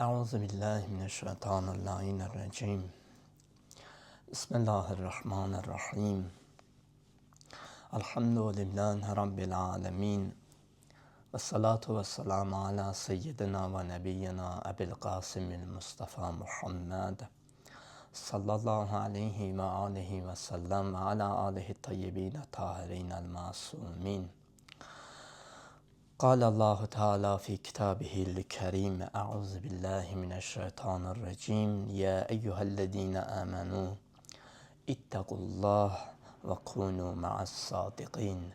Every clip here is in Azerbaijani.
Euzu billahi mineşşeytanirracim. Bismillahirrahmanirrahim. Elhamdülillahi rabbil alamin. Və salatu və selamu ala seyyidina və nebiyyina Əbil Qasimil Mustafa Muhammed sallallahu aleyhi və alihi və səlləm və ala alihi tayyibin tahirin el-masumin. قال الله تعالى في كتابه الكريم أعوذ بالله من الشيطان الرجيم يا أيها الذين آمنوا اتقوا الله وكونوا مع الصادقين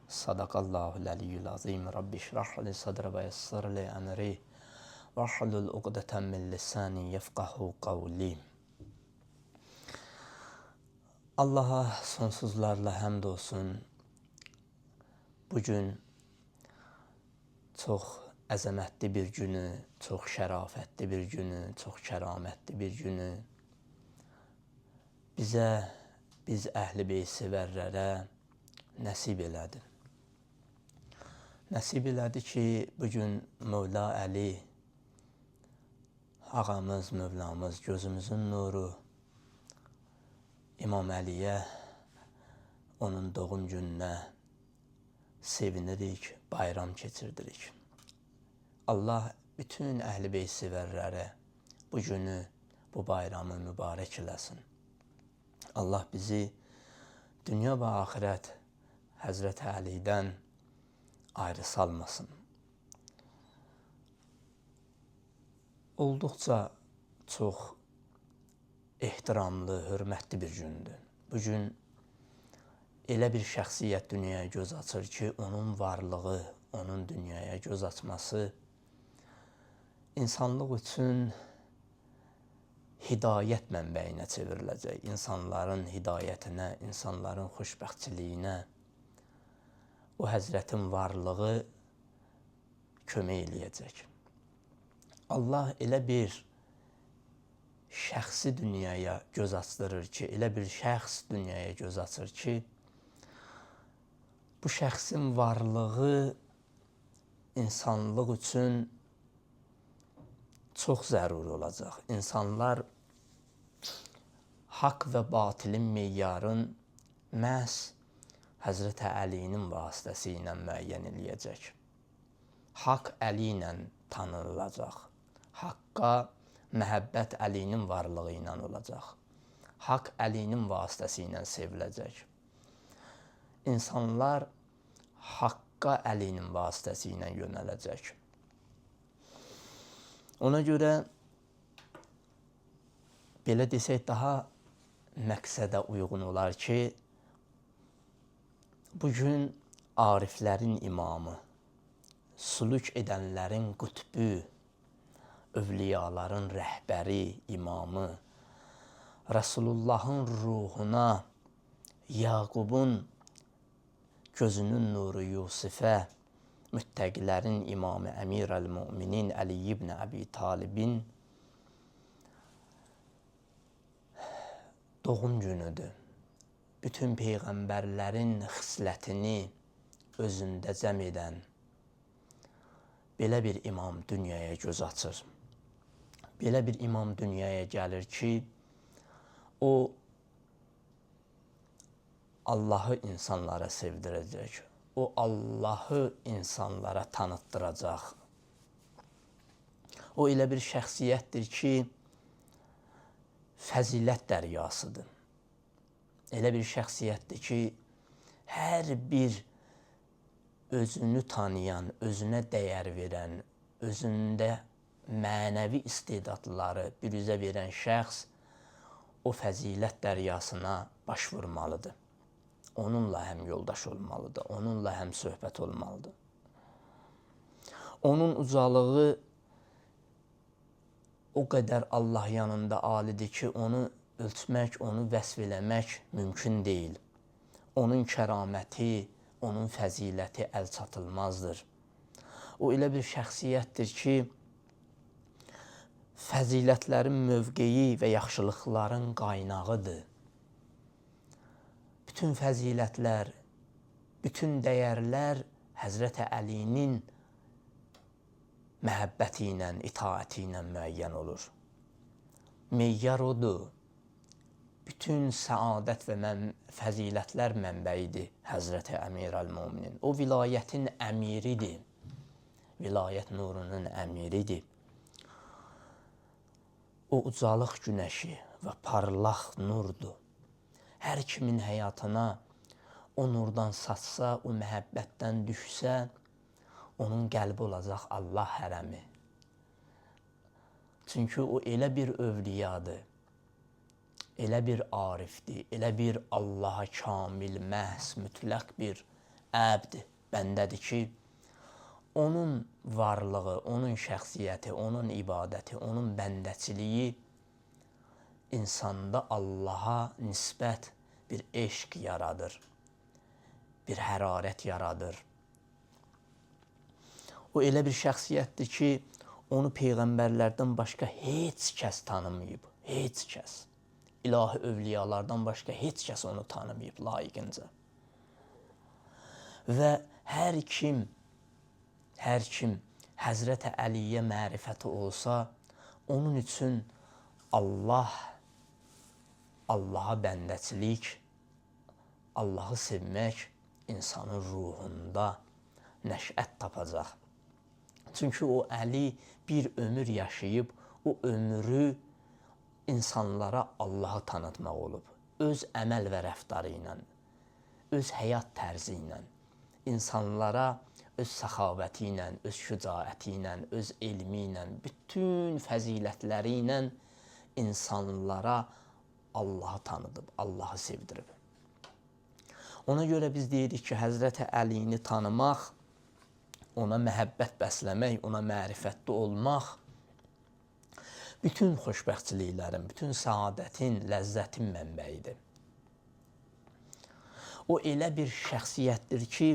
صدق الله العلي العظيم رب اشرح لي صدري ويسر لي أمري واحلل عقدة من لساني يفقه قولي. Allah'a sonsuzlarla həmd olsun. Bugün çox əzəmətli bir günü, çox şərafətli bir günü, çox kəramətli bir günü bizə, biz Əhl-i Beyt sevərlərə nəsib elədi. Nəsib elədi ki, bugün Mövla Əli, ağamız, Mövlamız, gözümüzün nuru İmam Əliyə, onun doğum gününə sevinirik, bayram keçirdirik. Allah bütün Əhl-i Beyt sevərlərə bu günü, bu bayramı mübarək eləsin. Allah bizi dünya və axirət Həzrət Əlidən ayrı salmasın. Olduqca çox ehtiramlı, hörmətli bir gündür. Bu gün elə bir şəxsiyyət dünyaya göz açır ki, onun varlığı, onun dünyaya göz açması insanlıq üçün hidayət mənbəyinə çevriləcək. İnsanların hidayətinə, insanların xoşbəxtçiliyinə o həzrətin varlığı kömək eləyəcək. Allah elə bir şəxsi dünyaya göz açdırır ki, elə bir şəxs dünyaya göz açır ki, bu şəxsin varlığı insanlıq üçün çox zəruri olacaq. İnsanlar haqq və batilin meyarın məhz Həzrət Əlinin vasitəsi ilə müəyyən eləyəcək. Haqq Əli ilə tanınılacaq. Haqqa məhəbbət Əlinin varlığı ilə olacaq. Haqq Əlinin vasitəsi ilə seviləcək. İnsanlar haqqa Əlinin vasitəsi ilə yönələcək. Ona görə belə desək daha məqsədə uyğun olar ki, bugün ariflərin imamı, sülük edənlərin qütbü, övliyaların rəhbəri, imamı, Rəsulullahın ruhuna, Yaqubun gözünün nuru Yusifə, müttəqilərin imamı Əmir əl-Müminin Əli ibn Əbi Talibin doğum günüdür. Bütün peyğəmbərlərin xislətini özündə cəm edən belə bir imam dünyaya göz açır. Belə bir imam dünyaya gəlir ki, o Allahı insanlara sevdirəcək. O Allahı insanlara tanıtdıracaq. O elə bir şəxsiyyətdir ki, fəzilət dəryasıdır. Elə bir şəxsiyyətdir ki, hər bir özünü tanıyan, özünə dəyər verən, özündə mənəvi istedadları büruzə verən şəxs o fəzilət dəryasına baş vurmalıdır. Onunla həm yoldaş olmalıdır, onunla həm söhbət olmalıdır. Onun ucalığı o qədər Allah yanında alidir ki, onu ölçmək, onu vəsf eləmək mümkün deyil. Onun kəraməti, onun fəziləti əl çatılmazdır. O elə bir şəxsiyyətdir ki, fəzilətlərin mövqeyi və yaxşılıqların qaynağıdır. Bütün fəzilətlər, bütün dəyərlər Həzrət Əlinin məhəbbəti ilə, itaəti ilə müəyyən olur. Meyar odur. Bütün səadət və fəzilətlər mənbəyidir Həzrəti Əmirəl-Möminin. O vilayətin əmiridir. Vilayət nurunun əmiridir. O ucalıq günəşi və parlaq nurdur. Hər kimin həyatına o nurdan saçsa, o məhəbbətdən düşsə, onun qəlbi olacaq Allah hərəmi. Çünki o elə bir övliyadır, elə bir arifdir, elə bir Allaha kamil, məhz, mütləq bir əbd, bəndədir ki, onun varlığı, onun şəxsiyyəti, onun ibadəti, onun bəndəçiliyi insanda Allaha nisbət bir eşq yaradır, bir hərarət yaradır. O elə bir şəxsiyyətdir ki, onu peyğəmbərlərdən başqa heç kəs tanımayıb, heç kəs. İlahi övliyalardan başqa heç kəs onu tanımayıb layiqincə. Və hər kim Həzrəti Əliyə mərifəti olsa, onun üçün Allah, Allaha bəndəçilik, Allahı sevmək insanın ruhunda nəşət tapacaq. Çünki o Əli bir ömür yaşayıb, o ömrü insanlara Allahı tanıtmaq olub. Öz əməl və rəftarı ilə, öz həyat tərzi ilə, insanlara öz səxavəti ilə, öz şücaəti ilə, öz elmi ilə, bütün fəzilətləri ilə insanlara Allahı tanıdıb, Allahı sevdirib. Ona görə biz deyirik ki, Həzrəti Əlini tanımaq, ona məhəbbət bəsləmək, ona mərifətli olmaq bütün xoşbəxtçiliklərin, bütün səadətin, ləzzətin mənbəyidir. O elə bir şəxsiyyətdir ki,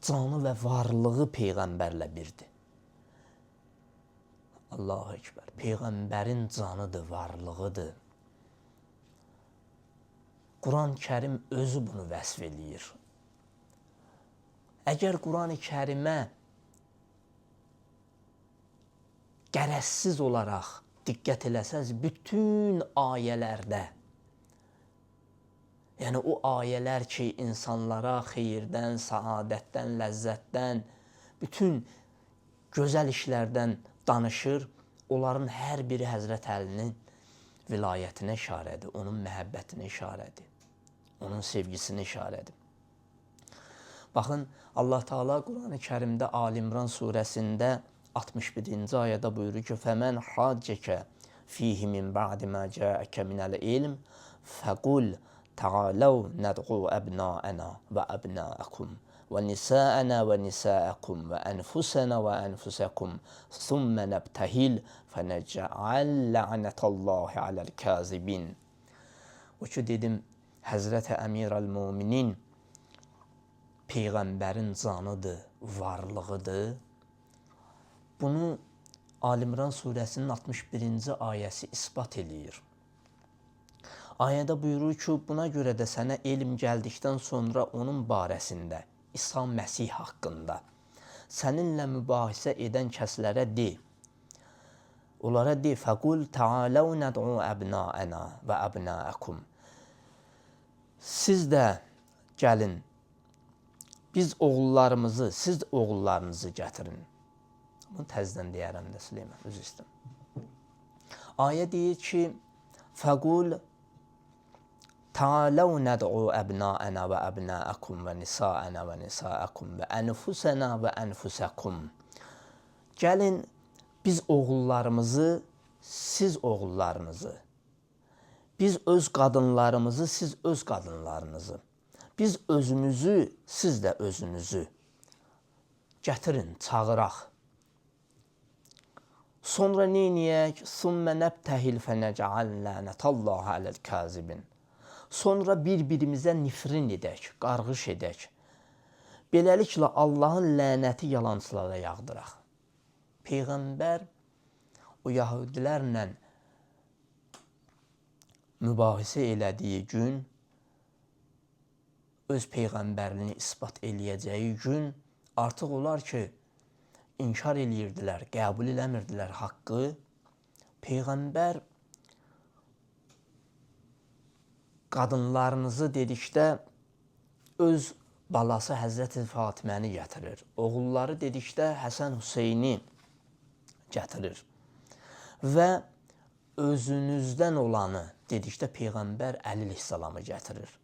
canı və varlığı Peyğəmbərlə birdir. Allahu Ekber. Peyğəmbərin canıdır, varlığıdır. Quran-ı Kərim özü bunu vəsf eləyir. Əgər Quran-ı Kərimə qərəzsiz olaraq diqqət eləsəz, bütün ayələrdə, yəni o ayələr ki, insanlara xeyirdən, səadətdən, ləzzətdən, bütün gözəl işlərdən danışır, onların hər biri Həzrət Əlinin vilayətinə işarədir, onun məhəbbətinə işarədir, onun sevgisinə işarədir. Baxın, Allah Teala Quran-ı Kərimdə Ali İmran surəsində 61-ci ayədə buyurur ki, "Fəmən haccəkə fihi min ba'di ma ca'aka minəl ilm fəqul ta'alu nad'u abna'ana və abna'akum və nisa'ana və nisa'akum və enfusana və enfusakum thumma nabtahil fənec'al la'netallahi alel kazibin." O ki dedim, Həzrəti Əmirəl-Möminin Peyğəmbərin canıdır, varlığıdır. Bunu Ali İmran surəsinin 61-ci ayəsi isbat eləyir. Ayədə buyurur ki, buna görə də sənə elm gəldikdən sonra onun barəsində, İsa Məsih haqqında səninlə mübahisə edən kəslərə de. Onlara de, fəqul ta'alu nad'u abna'ana və abna'akum. Siz də gəlin, biz oğullarımızı, siz oğullarınızı gətirin. Bunu təzdən deyərəm də Süleyman, üzr istəyirəm. Ayə deyir ki, fəqul ta'alu nad'u abna'ana və abna'akum və nisa'ana və nisa'akum və enfusana və enfusakum. Gəlin biz oğullarımızı, siz oğullarınızı, biz öz qadınlarımızı, siz öz qadınlarınızı, biz özümüzü, siz də özünüzü gətirin, çağıraq. Sonra neyniyək? Sümmə nəbtəhil fənəcəal lənətallahi aləl-kazibin. Sonra bir-birimizə nifrin edək, qarğış edək. Beləliklə Allahın lənəti yalancılara yağdıraq. Peyğəmbər o yahudilərlə mübahisə elədiyi gün, öz peyğəmbərliyini isbat eləyəcəyi gün artıq olar ki, inkar eləyirdilər, qəbul eləmirdilər haqqı, Peyğəmbər qadınlarınızı dedikdə öz balası Həzrəti Fatiməni gətirir. Oğulları dedikdə Həsən Hüseyni gətirir. Və özünüzdən olanı dedikdə Peyğəmbər Əli əleyhissalamı gətirir.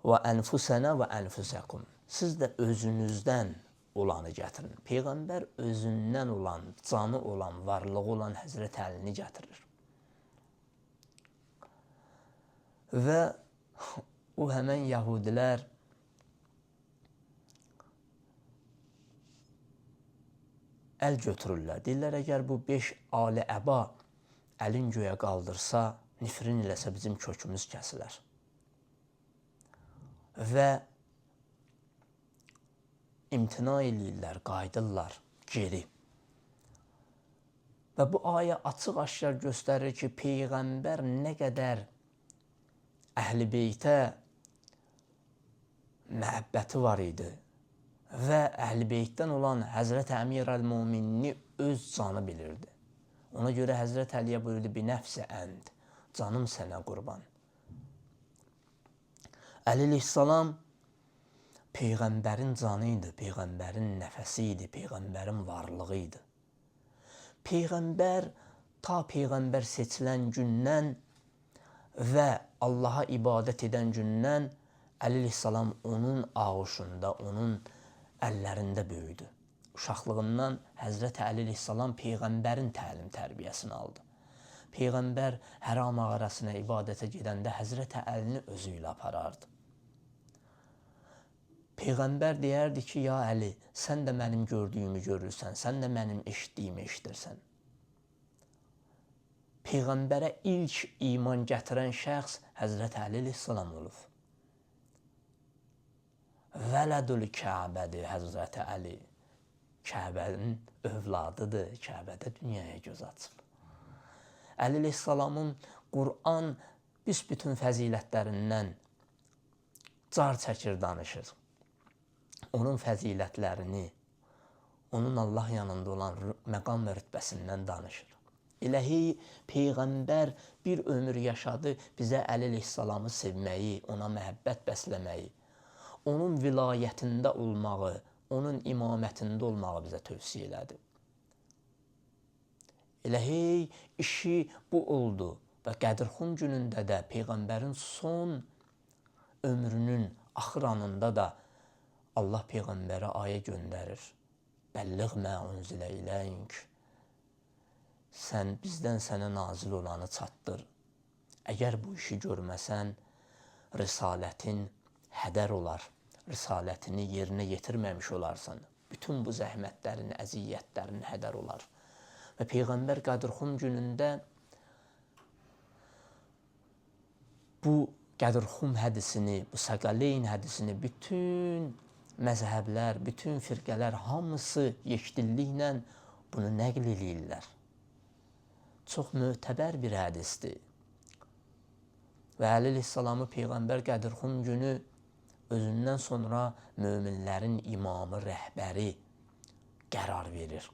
Və ənfusənə və ənfusəkum. Siz də özünüzdən olanı gətirin. Peyğəmbər özündən olan, canı olan, varlığı olan Həzrət Əlini gətirir. Və o həmən yəhudilər əl götürürlər. Deyirlər, əgər bu 5 ali əba əlin göyə qaldırsa, nifrin eləsə bizim kökümüz kəsilər. Və imtina eləyirlər, qayıdırlar geri. Və bu ayə açıq-aşkar göstərir ki, Peyğəmbər nə qədər Əhl-i Beytə məhəbbəti var idi və Əhl-i Beytdən olan Həzrət Əmir əl-Möminini öz canı bilirdi. Ona görə Həzrət Əliyə buyurdu, bi nəfsi ənd, canım sənə qurban. Əli əleyhissalam Peyğəmbərin canı idi, Peyğəmbərin nəfəsi idi, Peyğəmbərin varlığı idi. Peyğəmbər ta Peyğəmbər seçilən gündən və Allaha ibadət edən gündən Əli əleyhissalam onun ağuşunda, onun əllərində böyüdü. Uşaqlığından Həzrət Əli əleyhissalam Peyğəmbərin təlim tərbiyəsini aldı. Peyğəmbər Həra mağarasına ibadətə gedəndə Həzrət Əlini özü ilə aparardı. Peyğəmbər deyərdi ki, ya Əli, sən də mənim gördüyümü görürsən, sən də mənim eşitdiyimi eşidirsən. Peyğəmbərə ilk iman gətirən şəxs Həzrət Əli əleyhissalam olub. Vələdül Kəbədir Həzrət Əli. Kəbənin övladıdır, Kəbədə dünyaya göz açıb. Əli əleyhissalamın Quran büsbütün fəzilətlərindən car çəkir, danışır. Onun fəzilətlərini, onun Allah yanında olan məqam və rütbəsindən danışır. Eləhi Peyğəmbər bir ömür yaşadı, bizə Əli əleyhissalamı sevməyi, ona məhəbbət bəsləməyi, onun vilayətində olmağı, onun imamətində olmağı bizə tövsiyə elədi. Eləhi işi bu oldu və Qədirxum günündə də Peyğəmbərin son ömrünün axır anında da Allah Peyğəmbərə ayə göndərir. Bəlliğ mə unzilə iləyk. Sən bizdən sənə nazil olanı çatdır. Əgər bu işi görməsən, risalətin hədər olar. Risalətini yerinə yetirməmiş olarsan. Bütün bu zəhmətlərin, əziyyətlərin hədər olar. Və Peyğəmbər Qədirxum günündə bu Qədirxum hədisini, bu Səqaleyn hədisini bütün məzhəblər, bütün firqələr hamısı yekdilliklə bunu nəql eləyirlər. Çox mötəbər bir hədisdir. Və Əli əleyhissalamı Peyğəmbər Qədirxum günü özündən sonra möminlərin imamı, rəhbəri qərar verir.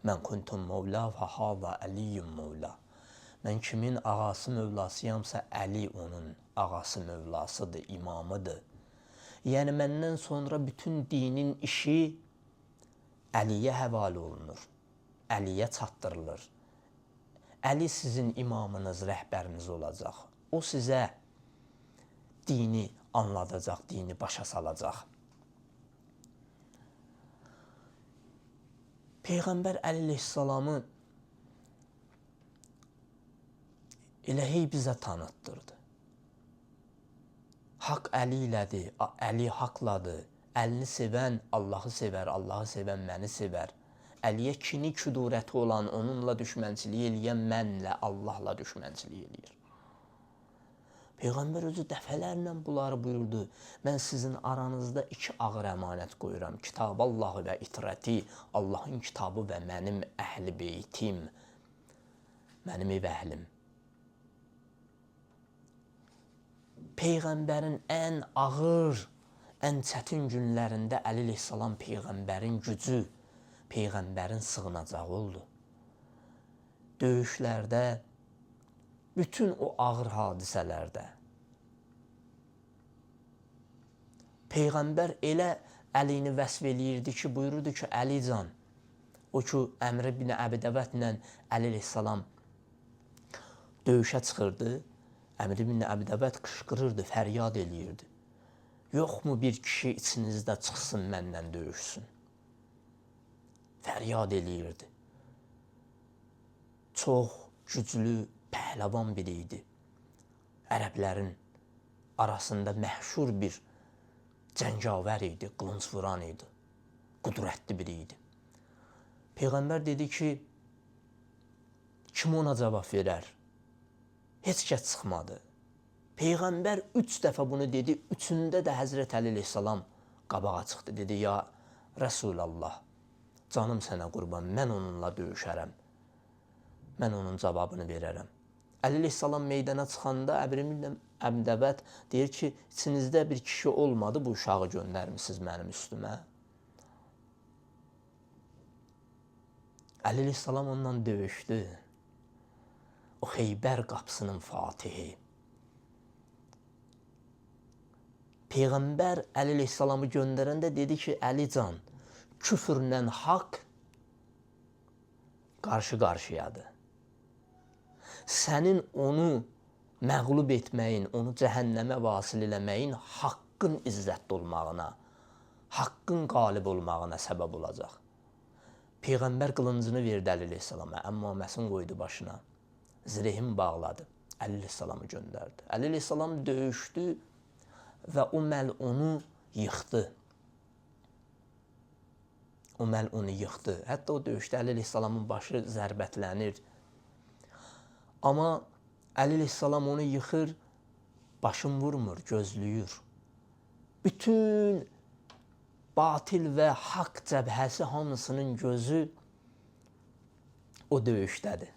Mən kuntum mövla fə hâzâ Əliyyun mövla. Mən kimin ağası mövlasıyamsa Əli onun ağası mövlasıdır, imamıdır. Yəni məndən sonra bütün dinin işi Əliyə həvalə olunur, Əliyə çatdırılır. Əli sizin imamınız, rəhbəriniz olacaq. O sizə dini anladacaq, dini başa salacaq. Peyğəmbər Əli əleyhissalamı elə hey bizə tanıtdırdı. Haqq Əli ilədir, Əli haqladır. Əlini sevən Allahı sevər, Allahı sevən məni sevər. Əliyə kini küdurəti olan, onunla düşmənçilik eləyən mənlə, Allahla düşmənçilik eləyir. Peyğəmbər özü dəfələrlə bunları buyurdu. Mən sizin aranızda iki ağır əmanət qoyuram. Kitab Allahı və itrəti, Allahın kitabı və mənim əhl-i beytim, mənim ev əhlim. Peyğəmbərin ən ağır, ən çətin günlərində Əli əleyhissalam Peyğəmbərin gücü, Peyğəmbərin sığınacağı oldu. Döyüşlərdə, bütün o ağır hadisələrdə Peyğəmbər elə Əlini vəsf eləyirdi ki, buyururdu ki, Əlican, o ki, Əmr ibn Əbi Dəvətlə Əli əleyhissalam döyüşə çıxırdı, Əmr ibn Əbi Dəvət qışqırırdı, fəryad eləyirdi. Yoxmu bir kişi içinizdə çıxsın mənlə döyüşsün? Fəryad eləyirdi. Çox güclü, pəhləvan biri idi. Ərəblərin arasında məşhur bir cəngavər idi, qılınc vuran idi, qüdrətli biri idi. Peyğəmbər dedi ki, kim ona cavab verər? Heç kəs çıxmadı. Peyğəmbər 3 dəfə bunu dedi, üçündə də Həzrət Əli əleyhissalam qabağa çıxdı. Dedi, ya Rəsulallah, canım sənə qurban, mən onunla döyüşərəm, mən onun cavabını verərəm. Əli əleyhissalam meydana çıxanda Əmr ibn Əbi Dəvət deyir ki, içinizdə bir kişi olmadı, bu uşağı göndərmisiniz mənim üstümə. Əli əleyhissalam onunla döyüşdü. O Xeybər qapısının fatihi. Peyğəmbər Əli əleyhissalamı göndərəndə dedi ki, Əlican, küfrlə haqq qarşı-qarşıyadır. Sənin onu məğlub etməyin, onu cəhənnəmə vasil eləməyin haqqın izzətli olmağına, haqqın qalib olmağına səbəb olacaq. Peyğəmbər qılıncını verdi Əli əleyhissalama, əmmaməsini qoydu başına, zirehini bağladı, Əli əleyhissalamı göndərdi. Əli əleyhissalam döyüşdü və o məl onu yıxdı. O məl onu yıxdı. Hətta o döyüşdə Əli əleyhissalamın başı zərbətlənir. Amma Əli əleyhissalam onu yıxır, başın vurmur, gözləyir. Bütün batil və haqq cəbhəsi hamısının gözü o döyüşdədir.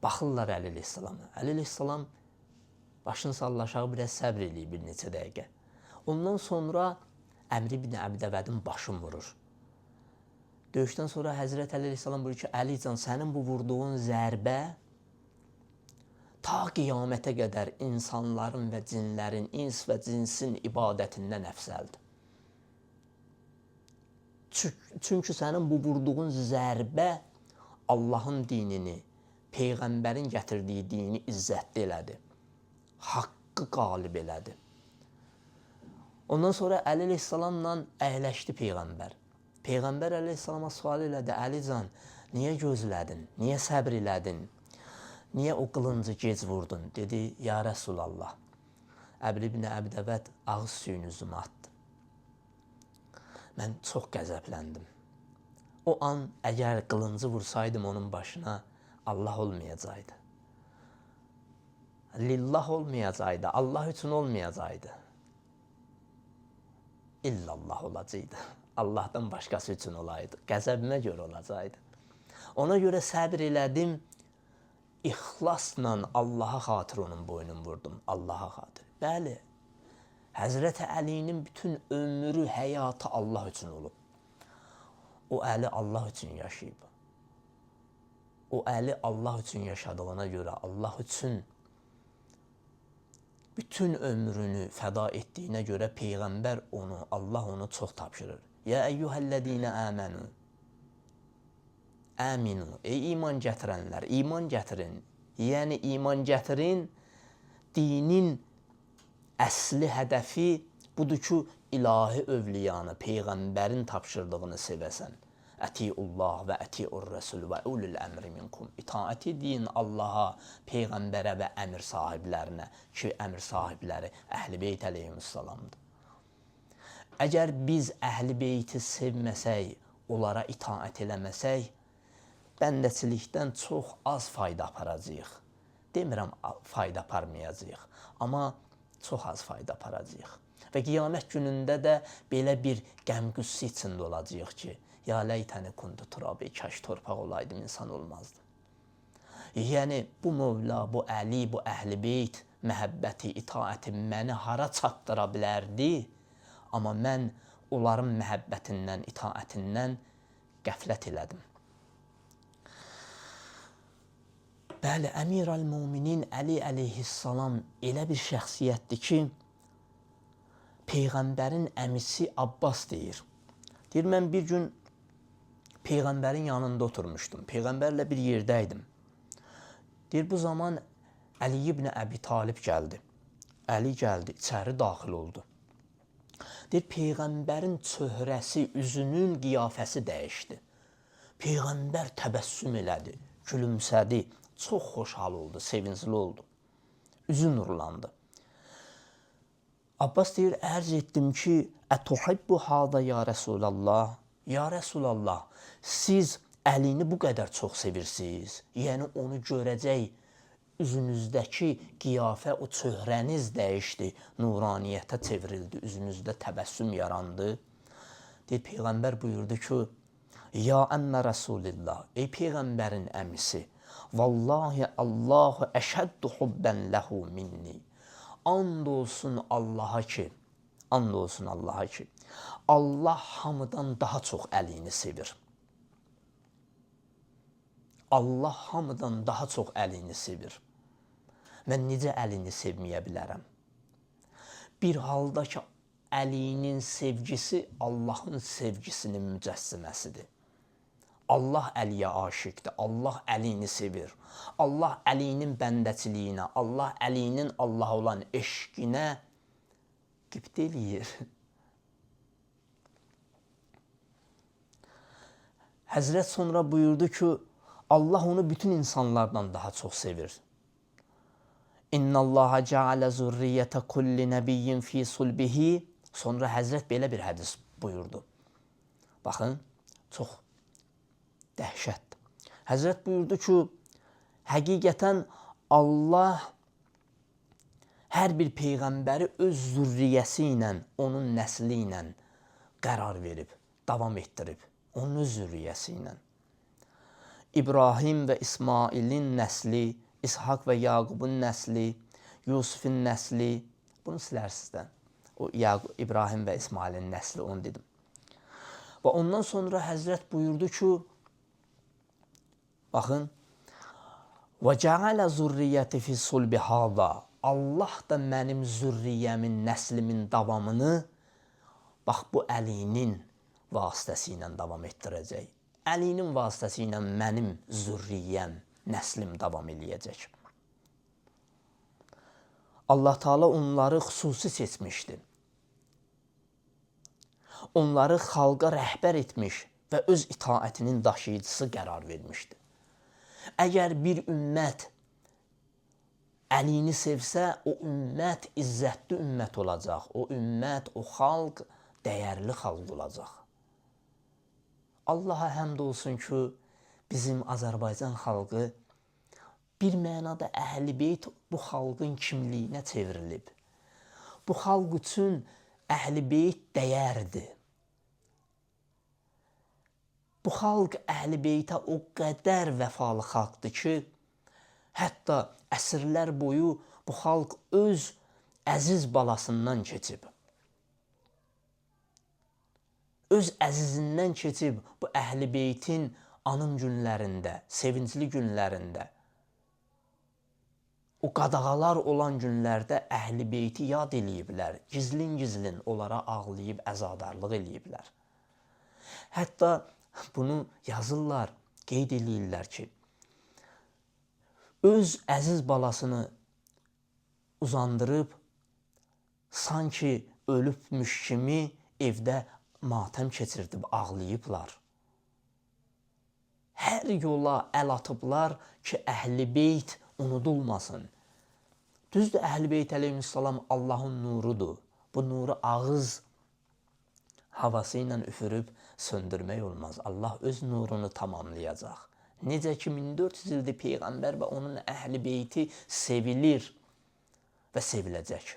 Baxırlar Əli əleyhissalama. Əli əleyhissalam başını sallar aşağı, biraz səbr eləyir bir neçə dəqiqə. Ondan sonra Əmr ibn Əbi Dəvətin başını vurur. Döyüşdən sonra Həzrət Əli əleyhissalam buyurur ki, Əlican, sənin bu vurduğun zərbə ta qiyamətə qədər insanların və cinlərin, ins və cinsin ibadətindən əfzəldir. Çünki sənin bu vurduğun zərbə Allahın dinini, Peyğəmbərin gətirdiyi dini izzətli elədi. Haqqı qalib elədi. Ondan sonra Əli əleyhissalamla əyləşdi Peyğəmbər. Peyğəmbər əleyhissalama sual elədi, Əlican, niyə gözlədin, niyə səbr elədin, niyə o qılıncı gec vurdun? Dedi, ya Rəsulallah, Əmr ibn Əbi Dəvət ağız suyunu üzümə atdı. Mən çox qəzəbləndim. O an əgər qılıncı vursaydım onun başına, Allah olmayacaqdı. Lillah olmayacaqdı, Allah üçün olmayacaqdı. İllallah olacaqdı. Allahdan başqası üçün olaydı. Qəzəbimə görə olacaqdı. Ona görə səbr elədim, ixlasla Allaha xatir onun boynunu vurdum. Allaha xatir. Bəli, Həzrəti Əlinin bütün ömrü, həyatı Allah üçün olub. O Əli Allah üçün yaşayıb. O Əli Allah üçün yaşadığına görə, Allah üçün bütün ömrünü fəda etdiyinə görə Peyğəmbər onu, Allah onu çox tapşırır. Ya əyyuhəl-ləzīnə əmənu, əminu, ey iman gətirənlər, iman gətirin. Yəni iman gətirin, dinin əsli hədəfi budur ki, ilahi övliyanı, Peyğəmbərin tapşırdığını sevəsən. Ətiullah və ətiur rəsul və ulul əmri minkum. İtaət edin Allaha, Peyğəmbərə və əmir sahiblərinə ki, əmir sahibləri Əhl-i Beyt əleyhissalamdır. Əgər biz Əhl-i Beyti sevməsək, onlara itaət eləməsək, bəndəçilikdən çox az fayda aparacağıq. Demirəm fayda aparmayacağıq, amma çox az fayda aparacağıq. Və qiyamət günündə də belə bir qəm-qüssə içində olacağıq ki, ya leytəni kuntu turabi, kaş torpaq olaydım, insan olmazdım. Yəni bu Mövla, bu Əli, bu Əhl-i Beyt məhəbbəti, itaəti məni hara çatdıra bilərdi? Amma mən onların məhəbbətindən, itaətindən Qəflət elədim. Bəli, Əmir əl-Müminin Əli əleyhissalam elə bir şəxsiyyətdir ki, Peyğəmbərin əmisi Abbas deyir. Deyir, mən bir gün Peyğəmbərin yanında oturmuşdum. Peyğəmbərlə bir yerdə idim. Deyir, bu zaman Əli ibn Əbi Talib gəldi. Əli gəldi, içəri daxil oldu. Deyir, Peyğəmbərin çöhrəsi, üzünün qiyafəsi dəyişdi. Peyğəmbər təbəssüm elədi, gülümsədi. Çox xoşhal oldu, sevincli oldu. Üzü nurlandı. Abbas deyir, ərz etdim ki, Ətuhibbu hada ya Rəsulallah. Ya Rəsulallah, siz Əlini bu qədər çox sevirsiniz. Yəni onu görəcək üzünüzdəki qiyafə, o çöhrəniz dəyişdi, nuraniyyətə çevrildi, üzünüzdə təbəssüm yarandı. Deyir, Peyğəmbər buyurdu ki, Ya əmmə Rəsulillah, ey Peyğəmbərin əmisi, Vallahi Allahu əşəddu hubban lehu minni. And olsun Allaha ki, and olsun Allaha ki, Allah hamıdan daha çox Əlini sevir. Allah hamıdan daha çox Əlini sevir. Mən necə Əlini sevməyə bilərəm? Bir halda ki, Əlinin sevgisi Allahın sevgisinin mücəssiməsidir. Allah Əliyə aşiqdir. Allah Əlini sevir. Allah Əlinin bəndəçiliyinə, Allah Əlinin Allaha olan eşqinə qibtə eləyir. Həzrət sonra buyurdu ki, Allah onu bütün insanlardan daha çox sevir. İnnallaha ceale zurriyyete kulli nebiyyin fi sulbihi. Sonra Həzrət belə bir hədis buyurdu. Baxın, çox dəhşətdir. Həzrət buyurdu ki, həqiqətən Allah hər bir peyğəmbəri öz zürriyyəsi ilə, onun nəsli ilə qərar verib, davam etdirib. Onun öz zürriyyəsi ilə. İbrahim və İsmailin nəsli, İshak və Yaqubun nəsli, Yusufun nəsli, bunu silərsiniz də. O İbrahim və İsmailin nəsli, onu dedim. Və ondan sonra Həzrət buyurdu ki, baxın, və ceale zurriyyəti fi sulbi hada. Allah da mənim zürriyyəmin, nəslimin davamını bax bu Əlinin vasitəsi ilə davam etdirəcək. Əlinin vasitəsi ilə mənim zürriyyəm, nəslim davam eləyəcək. Allah Teala onları xüsusi seçmişdi. Onları xalqa rəhbər etmiş və öz itaətinin daşıyıcısı qərar vermişdi. Əgər bir ümmət Əlini sevsə, o ümmət izzətli ümmət olacaq. O ümmət, o xalq dəyərli xalq olacaq. Allaha həmd olsun ki, bizim Azərbaycan xalqı bir mənada Əhl-i Beyt bu xalqın kimliyinə çevrilib. Bu xalq üçün Əhl-i Beyt dəyərdir. Bu xalq Əhl-i Beytə o qədər vəfalı xalqdır ki, hətta əsrlər boyu bu xalq öz əziz balasından keçib. Öz əzizindən keçib bu Əhl-i Beytin anım günlərində, sevincli günlərində, o qadağalar olan günlərdə Əhl-i Beyti yad eləyiblər, gizlin-gizlin onlara ağlayıb əzadarlıq eləyiblər. Hətta bunu yazırlar, qeyd eləyirlər ki, öz əziz balasını uzandırıb, sanki ölübmüş kimi evdə matəm keçirdib, ağlayıblar. Hər yola əl atıblar ki, Əhl-i Beyt unudulmasın. Düzdür, Əhl-i Beyt əleyhissalam Allahın nurudur. Bu nuru ağız havası ilə üfürüb söndürmək olmaz. Allah öz nurunu tamamlayacaq. Necə ki 1400 ildir Peyğəmbər və onun Əhl-i Beyti sevilir və seviləcək.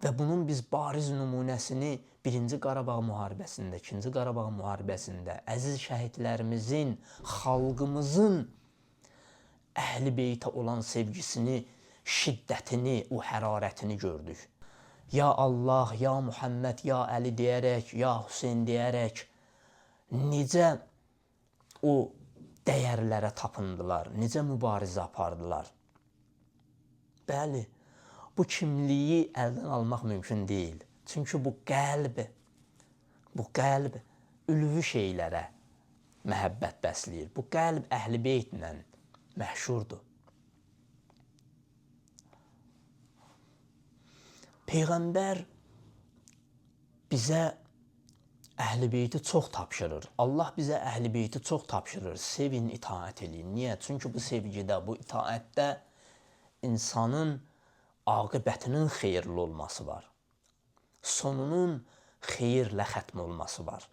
Və bunun biz bariz nümunəsini 1-ci Qarabağ müharibəsində, 2-ci Qarabağ müharibəsində əziz şəhidlərimizin, xalqımızın Əhl-i Beytə olan sevgisini, şiddətini, o hərarətini gördük. Ya Allah, ya Muhammed, ya Əli deyərək, ya Hüseyn deyərək necə o dəyərlərə tapındılar, necə mübarizə apardılar. Bəli, bu kimliyi əldən almaq mümkün deyil. Çünki bu qəlb ülvi şeylərə məhəbbət bəsləyir. Bu qəlb Əhl-i Beytlə məşhurdur. Peyğəmbər bizə Əhl-i Beyti çox tapşırır. Allah bizə Əhl-i Beyti çox tapşırır. Sevin, itaət eləyin. Niyə? Çünki bu sevgidə, bu itaətdə insanın aqibətinin xeyirli olması var. Sonunun xeyirlə xətm olması var.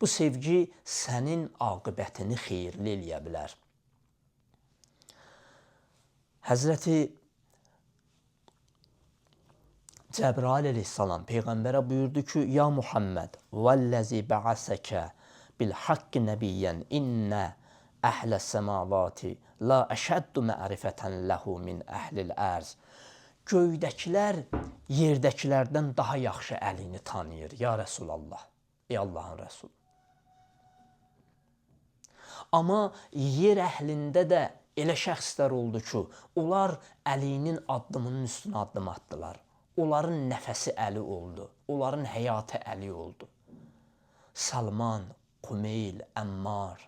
Bu sevgi sənin aqibətini xeyirli eləyə bilər. Həzrəti Cəbrail əleyhissalam Peyğəmbərə buyurdu ki, ya Muhammed, vəlləzi bəasəkə bil haqqi nəbiyyən innə əhlə səmavati la əşəddu mərifətən ləhu min əhlil ərz. Göydəkilər yerdəkilərdən daha yaxşı Əlini tanıyır, ya Rəsulallah, ey Allahın Rəsulü. Amma yer əhlində də elə şəxslər oldu ki, onlar Əlinin addımının üstünə addım atdılar. Onların nəfəsi Əli oldu, onların həyatı Əli oldu. Salman, Qumeyl, Əmmar.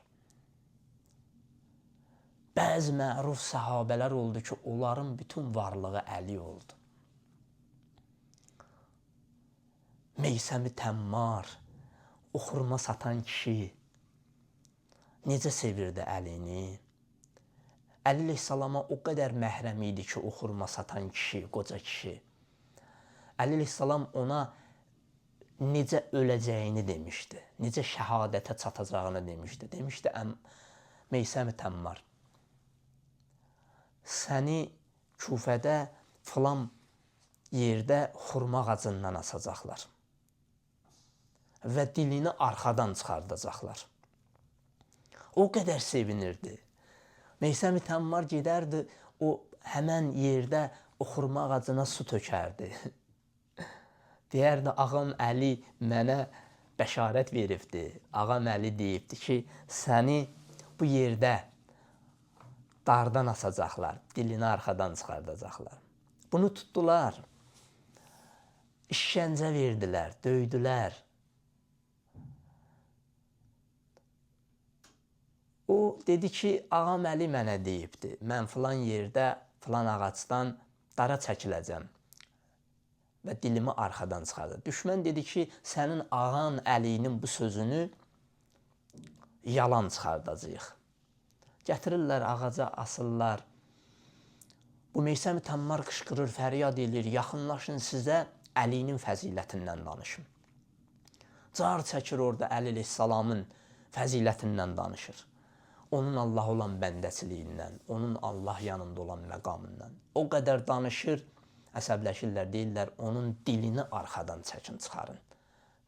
Bəzi məruf səhabələr oldu ki, onların bütün varlığı Əli oldu. Meysəmi Təmmar, o xurma satan kişi necə sevirdi Əlini? Əli əleyhissalama o qədər məhrəm idi ki, o xurma satan kişi, qoca kişi. Əli əleyhissalam ona necə öləcəyini demişdi, necə şəhadətə çatacağını demişdi. Demişdi, Meysəmi Təmmar, səni Kufədə filan yerdə xurma ağacından asacaqlar və dilini arxadan çıxardacaqlar. O qədər sevinirdi. Meysəmi Təmmar gedərdi, o həmən yerdə o xurma ağacına su tökərdi. Deyərdi, ağam Əli mənə bəşarət veribdi. Ağam Əli deyibdi ki, səni bu yerdə dardan asacaqlar, dilini arxadan çıxardacaqlar. Bunu tutdular, işgəncə verdilər, döydülər. O dedi ki, ağam Əli mənə deyibdi, mən filan yerdə, filan ağacdan dara çəkiləcəm və dilimi arxadan çıxardı. Düşmən dedi ki, sənin ağan Əlinin bu sözünü yalan çıxardacağıq. Gətirirlər, ağaca asırlar. Bu Meysəmi Təmmar qışqırır, fəryad edir, yaxınlaşın sizə Əlinin fəzilətindən danışım. Car çəkir orada Əli əleyhissalamın fəzilətindən danışır. Onun Allah olan bəndəçiliyindən, onun Allah yanında olan məqamından. O qədər danışır, əsəbləşirlər, deyirlər, onun dilini arxadan çəkin, çıxarın.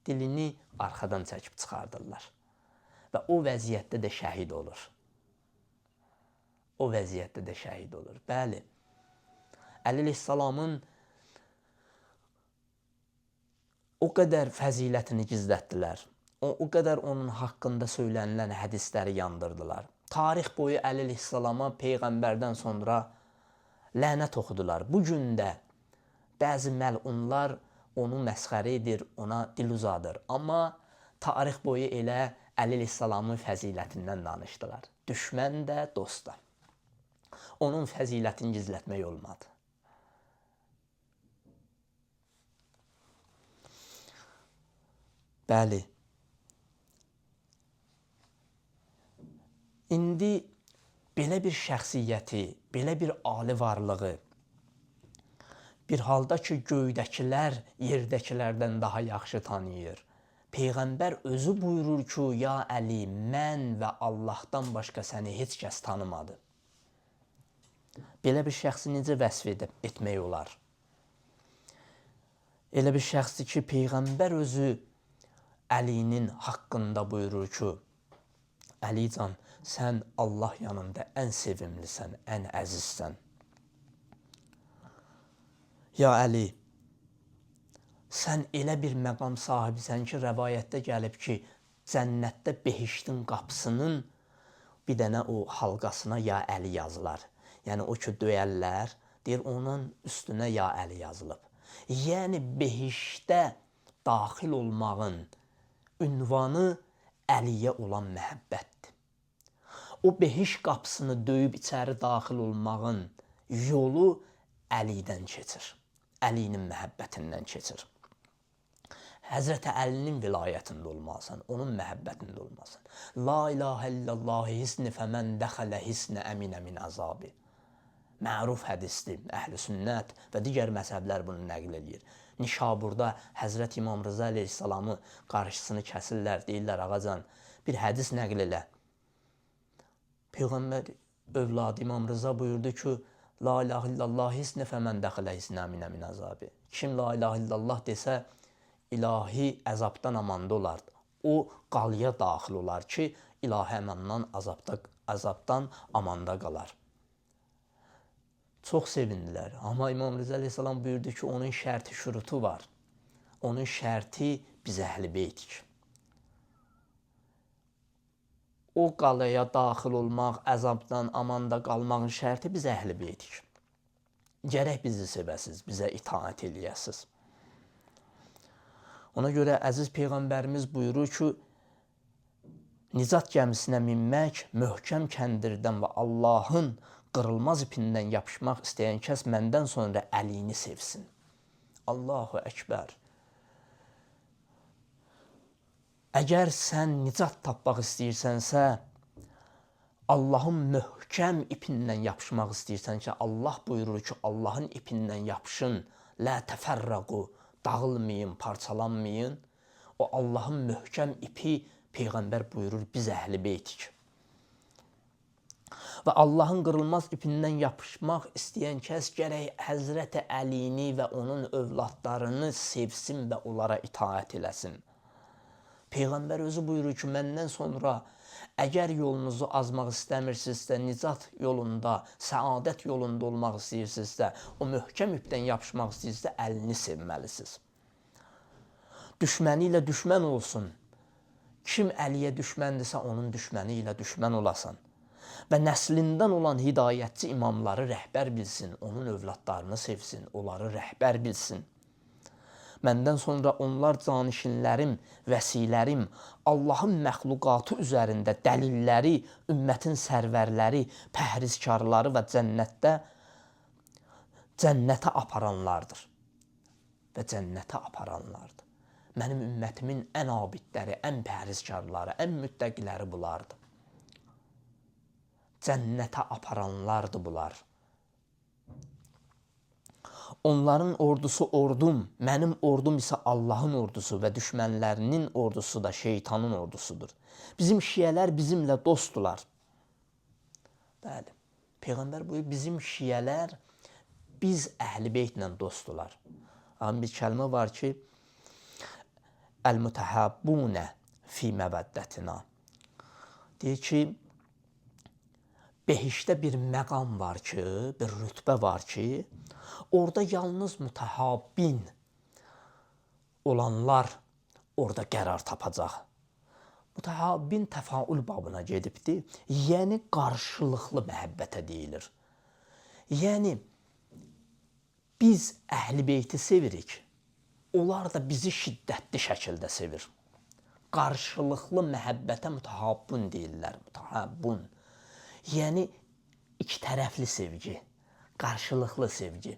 Dilini arxadan çəkib çıxardırlar. Və o vəziyyətdə də şəhid olur. O vəziyyətdə də şəhid olur. Bəli, Əli əleyhissalamın o qədər fəzilətini gizlətdilər. O qədər onun haqqında söylənilən hədisləri yandırdılar. Tarix boyu Əli əleyhissalama Peyğəmbərdən sonra lənət oxudular. Bu gün də bəzi məlunlar onu məsxərə edir, ona dil uzadır. Amma tarix boyu elə Əli əleyhissalamın fəzilətindən danışdılar. Düşmən də, dost da. Onun fəzilətini gizlətmək olmadı. Bəli. İndi belə bir şəxsiyyəti, belə bir ali varlığı bir halda ki, göydəkilər yerdəkilərdən daha yaxşı tanıyır. Peyğəmbər özü buyurur ki, ya Əli, mən və Allahdan başqa səni heç kəs tanımadı. Belə bir şəxsi necə vəsf etmək olar? Elə bir şəxsdir ki, Peyğəmbər özü Əlinin haqqında buyurur ki, Əlican, sən Allah yanında ən sevimlisən, ən əzizsən. Ya Əli, Sən elə bir məqam sahibisən ki, rəvayətdə gəlib ki, cənnətdə behiştin qapısının bir dənə o halqasına ya Əli yazılar. Yəni o ki döyərlər, deyir onun üstünə ya Əli yazılıb. Yəni behişdə daxil olmağın ünvanı Əliyə olan məhəbbətdir. O behiş qapısını döyüb içəri daxil olmağın yolu Əlidən keçir. Əlinin məhəbbətindən keçir. Həzrəti Əlinin vilayətində olmalısan, onun məhəbbətində olmalısan. La ilahə illallah hisni fəmən dəxələ hisnə əminə min əzabi. Məruf hədisdir. Əhl-i sünnət və digər məzhəblər bunu nəql eləyir. Nişaburda Həzrət İmam Rıza əleyhissalamı qarşısını kəsirlər, deyirlər ağacan, bir hədis nəql elə. Peyğəmbər övladı İmam Rıza buyurdu ki, La ilahə illallah hisnə fəmən dəxələ hisnə əminə min əzabi. Kim la ilahə illallah desə, ilahi əzabdan amanda olar. O qalaya daxil olar ki, ilahi əmandan, əzabdan amanda qalar. Çox sevindilər. Amma İmam Rıza əleyhissalam buyurdu ki, onun şərti şurutu var. Onun şərti biz əhl-i beytik. O qalaya daxil olmaq, əzabdan amanda qalmağın şərti biz əhl-i beytik. Gərək bizi sevəsiz, bizə itaət eləyəsiz. Ona görə əziz Peyğəmbərimiz buyurur ki, nicat gəmisinə minmək, möhkəm kəndirdən və Allahın qırılmaz ipindən yapışmaq istəyən kəs məndən sonra Əlini sevsin. Allahu Əkbər. Əgər sən nicat tapmaq istəyirsənsə, Allahın möhkəm ipindən yapışmaq istəyirsən ki, Allah buyurur ki, Allahın ipindən yapışın, lə təfərraqu, dağılmayın, parçalanmayın. O Allahın möhkəm ipi Peyğəmbər buyurur, biz əhl-i beytik. Və Allahın qırılmaz ipindən yapışmaq istəyən kəs gərək Həzrəti Əlini və onun övladlarını sevsin və onlara itaət eləsin. Peyğəmbər özü buyurur ki, məndən sonra əgər yolunuzu azmaq istəmirsinizsə, nicat yolunda, səadət yolunda olmaq istəyirsinizsə, o möhkəm ipdən yapışmaq istəyirsinizsə, əlini sevməlisiniz. Düşməni ilə düşmən olsun. Kim Əliyə düşməndirsə, onun düşməni ilə düşmən olasan. Və nəslindən olan hidayətçi imamları rəhbər bilsin, onun övladlarını sevsin, onları rəhbər bilsin. Məndən sonra onlar canişinlərim, vəsilərim, Allahın məxluqatı üzərində dəlilləri, ümmətin sərvərləri, pəhrizkarları və cənnətə aparanlardır. Və cənnətə aparanlardır. Mənim ümmətimin ən abidləri, ən pəhrizkarları, ən müttəqiləri bunlardır. Cənnətə aparanlardır bunlar. Onların ordusu ordum, mənim ordum isə Allahın ordusu və düşmənlərinin ordusu da şeytanın ordusudur. Bizim şiələr bizimlə dostdular. Bəli, Peyğəmbər buyurur, bizim şiələr biz əhl-i beytlə dostdular. Amma bir kəlmə var ki, Əl-mütəhabbunə fi məvəddətina. Deyir ki, behişdə bir məqam var ki, bir rütbə var ki, orada yalnız mütəhabbin olanlar orada qərar tapacaq. Mütəhabbin təfaül babına gedibdir. Yəni qarşılıqlı məhəbbətə deyilir. Yəni biz əhl-i beyti sevirik. Onlar da bizi şiddətli şəkildə sevir. Qarşılıqlı məhəbbətə mütəhabbun deyirlər. Mütəhabbun. Yəni iki tərəfli sevgi, qarşılıqlı sevgi.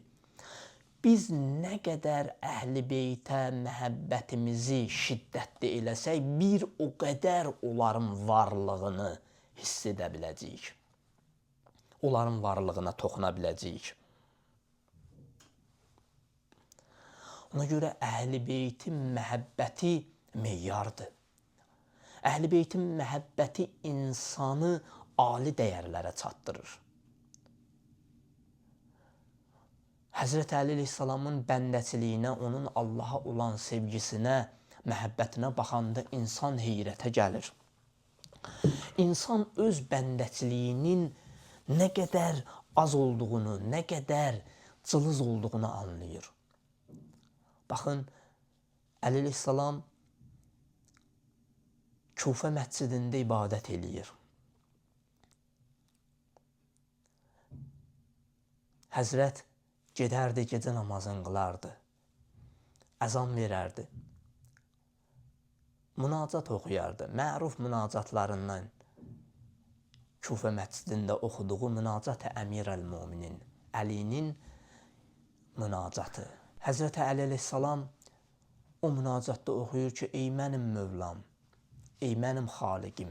Biz nə qədər əhl-i beytə məhəbbətimizi şiddətli eləsək, bir o qədər onların varlığını hiss edə biləcəyik. Onların varlığına toxuna biləcəyik. Ona görə əhl-i beytin məhəbbəti meyardır. Əhl-i beytin məhəbbəti insanı ali dəyərlərə çatdırır. Həzrət Əli əleyhissalamın bəndəçiliyinə, onun Allaha olan sevgisinə, məhəbbətinə baxanda insan heyrətə gəlir. İnsan öz bəndəçiliyinin nə qədər az olduğunu, nə qədər cılız olduğunu anlayır. Baxın, Əli əleyhissalam Kufə məscidində ibadət eləyir. Həzrət gedərdi, gecə namazını qılardı, əzan verərdi, münacat oxuyardı. Məruf münacatlarından Kufə məscidində oxuduğu münacat-ı Əmir-əl-Müminin, Əlinin münacatı. Həzrəti Əli əleyhissalam o münacatda oxuyur ki, ey mənim Mövlam, ey mənim Xaliqim,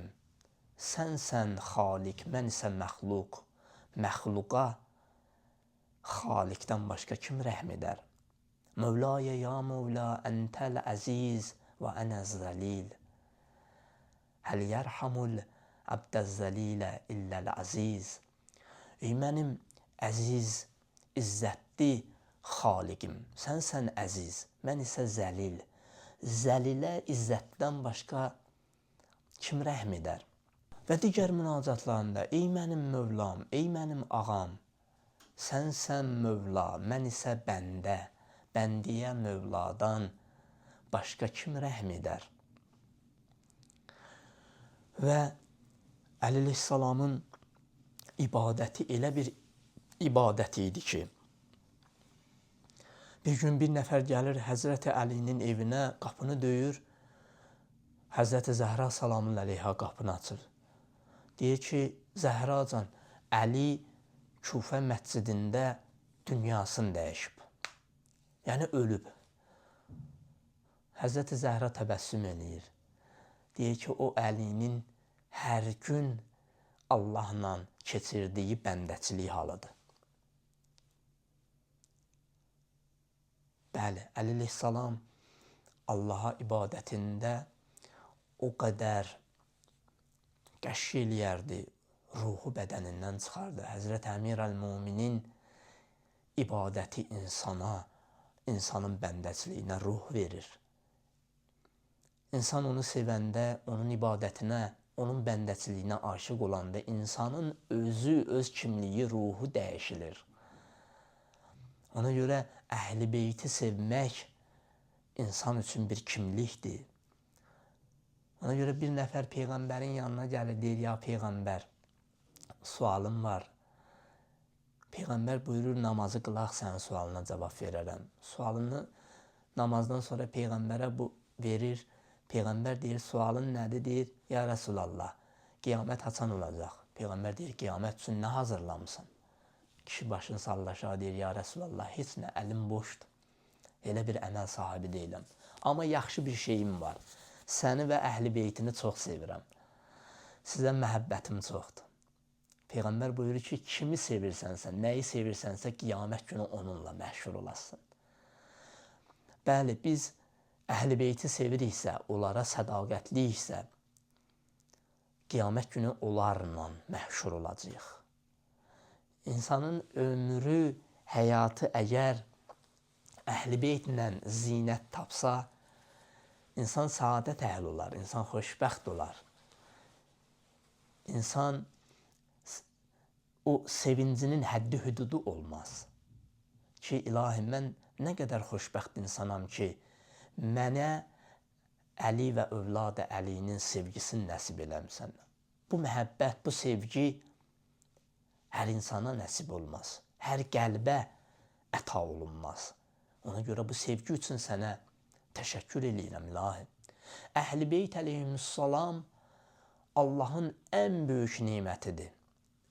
sənsən Xaliq, mən isə məxluq, məxluqa Xaliqdən başqa kim rəhm edər? Mövlaya ya Mövla, əntəl əziz və ənə zəlil. Həl yərhamul əbdəz-zəlilə illəl əziz. Ey mənim əziz, izzətli Xaliqim, sənsən əziz, mən isə zəlil. Zəlilə izzətdən başqa kim rəhm edər? Və digər münacatlarında, ey mənim Mövlam, ey mənim ağam, sənsən Mövla, mən isə bəndə, bəndiyə Mövladan başqa kim rəhm edər? Və Əli əleyhissalamın ibadəti elə bir ibadət idi ki, bir gün bir nəfər gəlir Həzrəti Əlinin evinə, qapını döyür, Həzrəti Zəhra salamın əleyha qapını açır. Deyir ki, Zəhracan, Əli Kufə məscidində dünyasını dəyişib. Yəni ölüb. Həzrəti Zəhra təbəssüm eləyir. Deyir ki, o Əlinin hər gün Allahla keçirdiyi bəndəçilik halıdır. Bəli, Əli əleyhissalam Allaha ibadətində o qədər qəşş eləyərdi, ruhu bədənindən çıxardı. Həzrət Əmir-əl-Müminin ibadəti insana, insanın bəndəçiliyinə ruh verir. İnsan onu sevəndə, onun ibadətinə, onun bəndəçiliyinə aşiq olanda insanın özü, öz kimliyi, ruhu dəyişilir. Ona görə Əhl-i Beyti sevmək insan üçün bir kimlikdir. Ona görə bir nəfər Peyğəmbərin yanına gəlir, deyir, ya Peyğəmbər, sualım var. Peyğəmbər buyurur, namazı qılaq, sənin sualına cavab verərəm. Sualını namazdan sonra Peyğəmbərə bu verir. Peyğəmbər deyir, sualın nədir? Deyir, ya Rəsulallah, qiyamət haçan olacaq? Peyğəmbər deyir, qiyamət üçün nə hazırlamısan? Kişi başını sallar aşağı deyir, ya Rəsulallah, heç nə, əlim boşdur. Elə bir əməl sahibi deyiləm. Amma yaxşı bir şeyim var. Səni və əhl-i beytini çox sevirəm. Sizə məhəbbətim çoxdur. Peyğəmbər buyurur ki, kimi sevirsənsə, nəyi sevirsənsə, qiyamət günü onunla məşhur olasın. Bəli, biz əhl-i beyti seviriksə, onlara sədaqətliyiksə, qiyamət günü onlarla məşhur olacağıq. İnsanın ömrü, həyatı əgər əhl-i beytlə zinət tapsa, insan səadət əhli olar, insan xoşbəxt olar. İnsan o sevincinin həddi hüdudu olmaz. Ki, ilahi, mən nə qədər xoşbəxt insanam ki, mənə Əli və övladı Əlinin sevgisini nəsib eləmsən. Bu məhəbbət, bu sevgi hər insana nəsib olmaz. Hər qəlbə əta olunmaz. Ona görə bu sevgi üçün sənə təşəkkür eləyirəm, ilahi. Əhl-i Beyt əleyhissalam Allahın ən böyük nemətidir.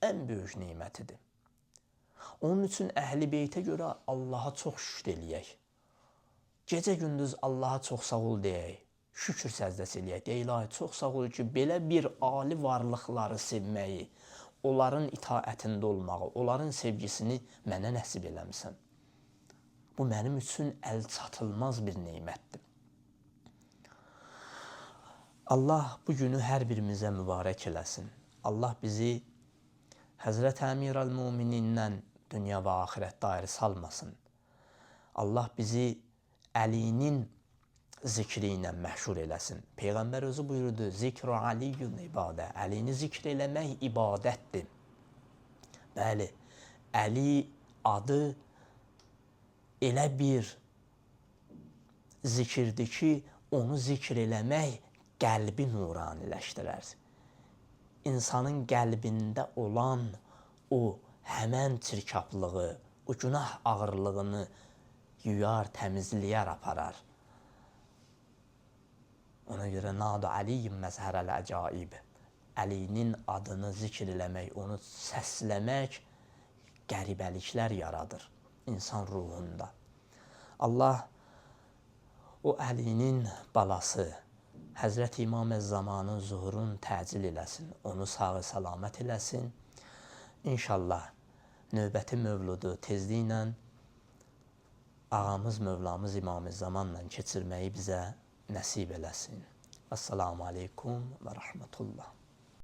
Ən böyük nemətidir. Onun üçün Əhl-i Beytə görə Allaha çox şükür eləyək. Gecə-gündüz Allaha çox sağ ol deyək. Şükür səcdəsi eləyək. Deyək, ilahi, çox sağ ol ki, belə bir ali varlıqları sevməyi, onların itaətində olmağı, onların sevgisini mənə nəsib eləmisən. Bu mənim üçün əl çatılmaz bir nemətdir. Allah bu günü hər birimizə mübarək eləsin. Allah bizi Həzrət Əmir-əl-Müminindən dünya və axirətdə ayrı salmasın. Allah bizi Əlinin zikri ilə məşhur eləsin. Peyğəmbər özü buyurdu, zikru aliyyun ibadə. Əlini zikr eləmək ibadətdir. Bəli, Əli adı elə bir zikirdir ki, onu zikr eləmək qəlbi nuraniləşdirər. İnsanın qəlbində olan o həmən çirkaplığı, o günah ağırlığını yuyar, təmizləyər, aparar. Ona görə Nadu Əliyyim məzhərəl əcaib. Əlinin adını zikr eləmək, onu səsləmək qəribəliklər yaradır insan ruhunda. Allah o Əlinin balası Həzrət İmam Zamanın zuhurun təcil eləsin, onu sağ səlamət eləsin. İnşallah növbəti mövludu tezliklə ağamız Mövlamız İmam Zamanla keçirməyi bizə nəsib eləsin. Assalamu aleykum və rəhmətullah.